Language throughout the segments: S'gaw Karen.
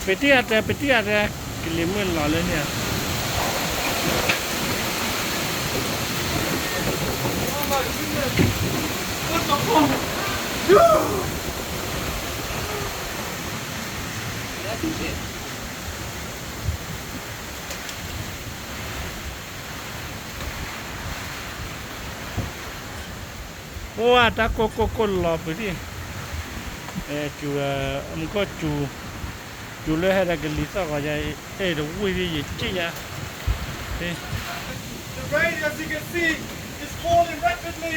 ပတံၢ်အတၢ် ပတံၢ်အတၢ် ကလံၤမုၢ်လီၤလၢန့ၣ်ဧါ. အိၣ်ဝဲတၢ်ကိၢ်ကိၢ်ကိၢ်လီၤပူၤဒံး, စူၤ, မူကီၢ်စူၤ, စူၤလၢဟဲဒီးကလံၤသီၣ်ဂီၤယၤ, အဲၣ်တဝံၣ်ဒံးယက့ၣ်ယၤ, The rain, as you can see, is falling rapidly.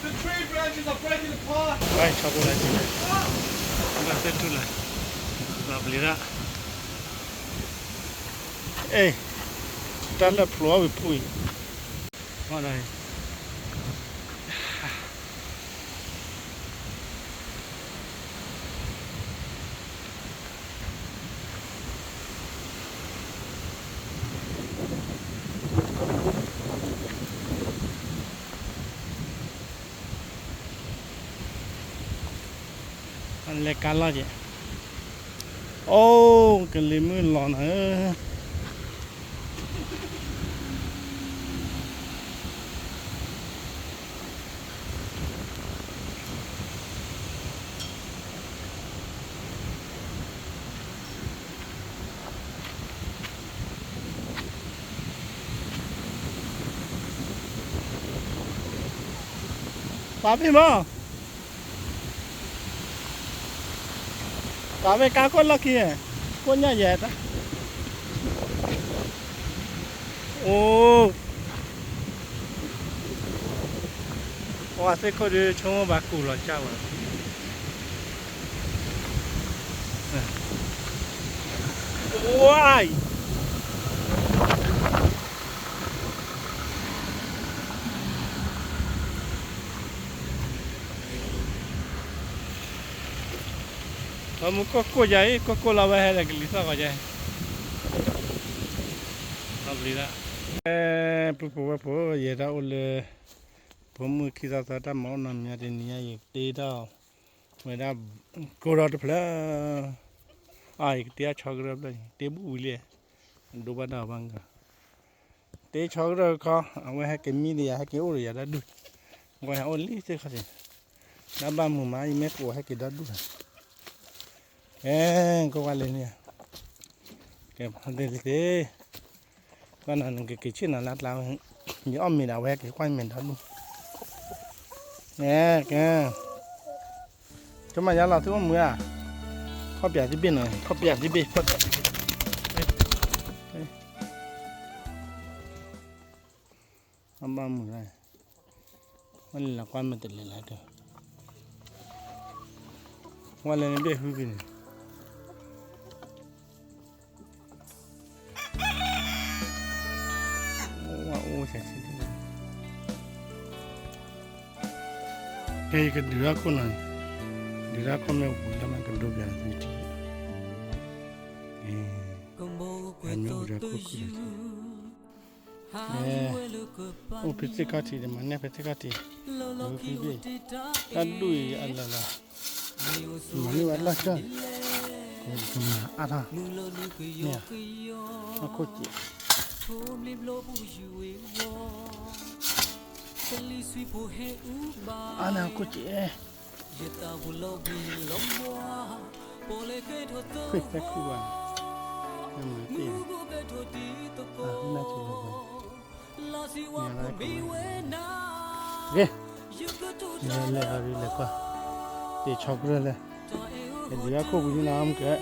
The tree branches are breaking apart. ဝဲဆီဖိလၢက့ၤလၢ, ဘၣ်သ့ၣ်ထူၣ်လၢ, ဘၣ်ပျံၤဒၣ်, အဲၣ်, တၢ်လၢဖျိအီၤဝံၤဖှံအံၤ, အီၤဒီး လဲၤကါလီၤက့ၤ, အိၣ်ကလံၤမုၢ်လီၤနၤဧၢ. ပာ်ဖဲမး, ပာ်ဖဲကါခိၣ်လီၢ်ခံ, ကိၣ်ညၣ်ယဲတၢ်, အိၣ်, ပှၤသ့ၣ်ခိၣ်ဒုးဆိကမိၣ်ဘၣ်ကူၣ်လီၤကၢ်ဝဲ, ဝါအံၤ ပမူကိၢ်ကိၢ်ယၤအံၤ ကိၢ်ကိၢ်လီၤဝဲဟဲဒီးကလံၤသီၣ်ဂီၤယၤ, ဘျံၤဒၣ်, ပုၢ်ဖိဝဲၢ်ဖိ ယဲဒၣ်အိၣ်လၢ ဖိမုၣ်ခံသီသီတၢ်မၤအိၣ်နီတမံၤ တနံၤညါယကတ့ထီၣ်, ဝဲဒၣ် ကိၢ်ဒီးတဖျၢၣ်, အါ ယကတ့အဆီကရၢဖျၢၣ်န့ၣ် တ့ဘူးဝံၤလံ, ဒိဘၣ်ဒၣ်အီၤဘၣ်ဂၤ တ့ဆီကရၢခီ, အဝဲဟဲက့ၤမံဒီးယၤ ဟဲက့ၤအိၣ်ဒီးယၤတၢ်ဒူၣ်, ဝဲဟဲအိၣ်လံသ့ၣ်ခီၣ်ထံး, တၢ်ဘၣ်မုာ်မး ယမ့ၢ်ကအိးဟဲက့ၤဒီဒူၣ်, အဲ ကိးဝဲလဲၣ်န့ၣ်, ကဲ သ့ၣ်သ့ၣ်, ကွၢ်နၤနကက့ၤဆ့ၣ်နီၤလၢအကျါဝဲ, ယအီၣ်မ့ၤဒီး အဝဲဟဲက့ၤကွၢ်မ့ၤဒီဒူၣ်, ကဲ ကဲ ဆိမးယါလီၤ သုအိၣ်မူဧါ, ခီၣ်ပၠးသံဘ့ၣ်နီၤ ခီၣ်ပၠးသံဘ့ၣ် ခီၣ်ပၠးသံဘ့ၣ်, အဘၣ်မုာ်လၢ, ဝဲလဲၤလီၤကွၢ်မ့ၢ်တလဲၤလၢတၢ်, ဝဲလဲၤန့ၣ်ဘ့ၣ်ဟုက့ၤန့ၣ် အိၣ်ဝဲအိၣ်ဆဲးဆဲး, ဖဲယကဒုးရၣ်ခိၣ်နီၤ, ဒုးရၣ်ခိၣ်မ့ၢ်ပူၤတၢ်မးကဒိပၠးသုထံၣ်, မ့ၢ်ဒုးရၣ်ခိၣ်ခုၣ်လီၤ, အိၣ်ဖဲသ့ၣ်ခီၣ်ထံးဒီး မၤန့ၢ်ဖဲသ့ၣ်ခီၣ်ထံး, ဖံဘ့ၣ်, တၢ်ဒူၣ်အံၤအလၢာ်လီၤ, မၤန့ၢ်ဝဲလီၢ်ကၠီၣ်, ကမၤအါထီၣ်, မ့ၢ်, အခိၣ်စံး အါန့ၢ်အခိၣ်စံး, ခွံသဲခုဘၣ်, နမၤတ့ၢ်, နၢ်ကလီၤဘၣ်, ကဲ, လဲၤလဲၤအီၤဒ်လဲၤကွၢ်, တ့ဆီကရၢၢ်လဲၣ်, ဒုးရၣ်ခိၣ်ပူၤန့ၣ်လီၤ မ့ၢ်ကဲ,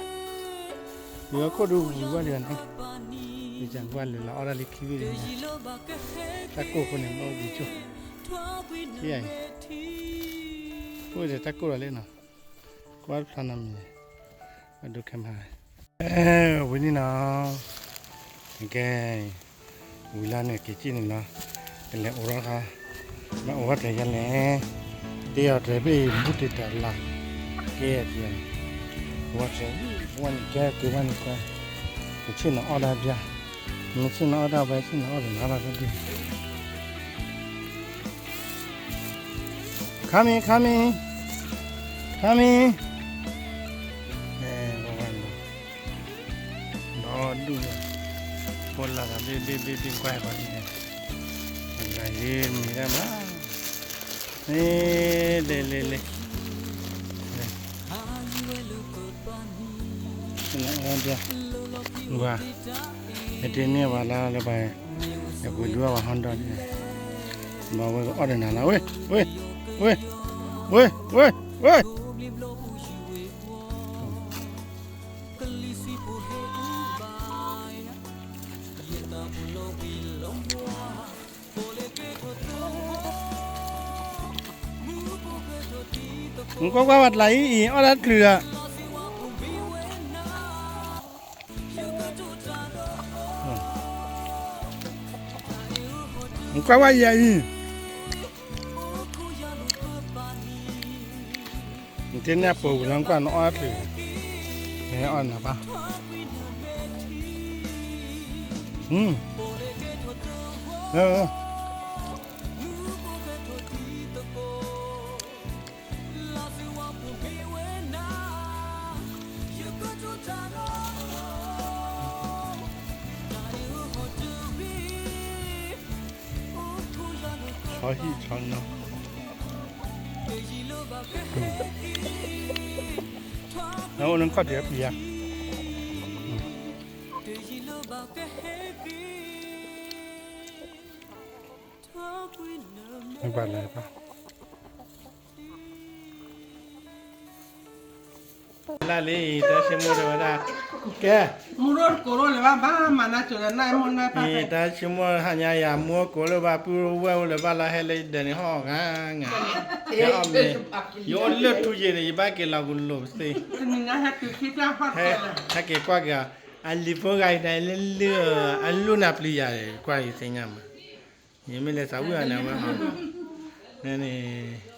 ဒုးရၣ်ခိၣ်ဒုးဝံၤဘၣ်လံန့ၣ်, ယကကွၢ်လဲၤလီၤအီၣ်ဒၣ်လၢခံဘ့ၣ်န့ၣ်, တၢ်ကိၢ်ဃိန့ၣ် ဘၣ်အိၣ်ဘှံးကၠိၣ်, ထံၣ်ယၤအံၤ, အိၣ်ဒီးတၢ်ကိၢ်လီၤလံနီၤ, ကွၢ်တဖျါနီတမံၤ, အဒိခဲမး, ဝံၤန့ၣ်နီၤ, ကဲ ဝံၤလၢန့ၣ် က့ၤက့ၣ်န့ၣ်လီၤ, ကလဲၤအိးထီၣ်ခါ, မ့ၢ်အိးထီၣ်တၢ်ယါလဲၣ်, တ့အီၤတၢ်ဘ့ၣ်အံၤ ဘူးတ့ၢ်တၢ်လၢ်, ကဲတ့, ဝဲတ့, ဝဲန့ၣ်ကဲက့ၤဝဲန့ၣ်ကွၢ်, ကဆ့ၣ်နီၤအီၣ်ဒၣ်ဘၣ်, မ့ၢ်ဆ့ၣ်နီၤအီၣ်ဒၣ်ဝဲ ဆ့ၣ်နီၤအီၣ်တနၤလီၤတဒု, coming coming coming, အဲ, ဒူၣ်, ဖိလၢ်သးဘ့ၣ်ဘ့ၣ်ဘ့ၣ်ဘ့ၣ်ကွၢ်ဃီန့ၣ်, အဂၤယ့မ့ၢ်ဒၣ်မး, လ့လ့လ့လ့, အီ, ပှၤ, ဟဲတ့န့ၢ်ပှၤလၢလၢပှၤ, ယပှၤဒုးအီၣ်ပှၤဟီၣ်ဒီး, ဘၣ်ဝဲကအီၣ်ဒီးနၤလီၤ, ဝ့ၢ်, ဝ့ၢ်, ဝ့ၢ်, ဝ့ၢ်, ဝ့ၢ်, ဝ့ၢ်. နကွၢ်ကွၢ်ဝဲတလးအံၤအံၤ အီၣ်ဒၣ်တချုးဒီး, နကွၢ်ကွၢ်ယၤအံၤ နတ့န့ၢ်အပှၤဝံၤလီၤ နကွၢ်နအီၣ်တချုး, နအီၣ်နၤဘၣ်, ဆီဟံၣ်ဆီနီၤ, နအိၣ်လၢနခီၣ်ထံးပျံၤဧါ, ဘၣ်လဲၤဘၣ် လၢလံ တၢ်ဆိကမိၣ်တဲဝဲဒၣ်, ကဲ, မူရိၣ်တကိးရိၣ်လၢၤဘၣ် ဘၣ်မၤနၢ်စိၤဒီးနၢ်မိၢ်နၢ်ပၢ်ဖဲ, တၢ်ဆိကမိၣ်ဟါညါယၤ မူအကိးလၢဘၣ်ပုၢ်ဝဲၢ်အိၣ်လၢၤဘၣ်လၢဟဲလၢယဒၢးန့ၣ်ဟီၣ်ဂၤဂၤ, ဟဲအီၣ်မ့ၤ, ယအိၣ်လၢထူယ့ၤန့ၣ် ယဘၣ်က့ၤလီၤကလိာ်ပသ့, ဟဲက့ၤကွၢ်က့ၤအီၤ, အလံၤဖိဂၤအံၤန့ၣ်လၢလၢ, အလူၢ်နၤပျံၤယၤ ကွၢ်ယသ့ၣ်ညါမး, ယမ့ၢ်လဲၤသးဝံၣ်အီၤန့ၣ်ဝဲ, န့ၣ်